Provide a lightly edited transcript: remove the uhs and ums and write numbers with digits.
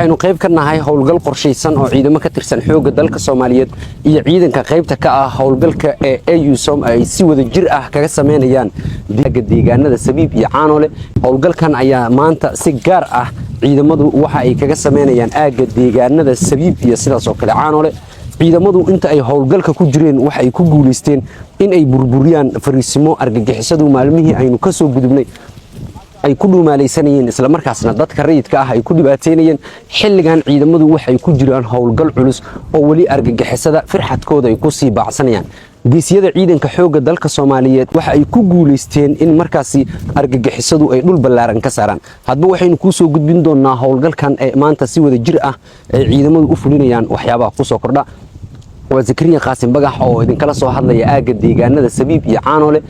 Waxaynu qayb ka nahay howlgal qorshaysan oo ciidamo ka tirsan xoogga dalka Soomaaliyeed iyo ciidanka qaybta ka ah howlgalka ee AUSSOM ay si wada jir ah kaga sameynayaan deegaanada Sabiib iyo Caanoole. Howlgalkan ayaa maanta si gaar ah ciidamadu waxa ay kaga sameynayaan aagga deegaanada Sabiib iyo sidaas oo kale Caanoole. Ciidamadu inta ay howlgalka ku jireen waxa ay ku guuleysteen in ay burburiyaan fariisimo argagixisadu maalmihii aynu ka soo gudubnay ay ku dhuumaalaysanayeen, islamarkaasna dadka rayidka ah ay ku dhibaateynayeen. Xilligan ciidamadu waxay ku jiraan howlgal culus oo weli argagixisada firxadkooda ay ku sii baacsanayaan. Geesiyada ciidanka xoogga dalka Soomaaliyeed waxa ay ku guuleysteen in markaasi argagixisadu ay dhul ballaaran ka saaraan. Hadba waxaynu kuu soo gudbin doonaa howlgalkan ee maanta si wada jir ah ay ciidamadu u fulinayaan waxyaabaha kusoo kordha. Waa Zakariya Qaasim Bagax oo idinkala soo hadlaya aagga deegaanada Sabiib iyo Caanoole.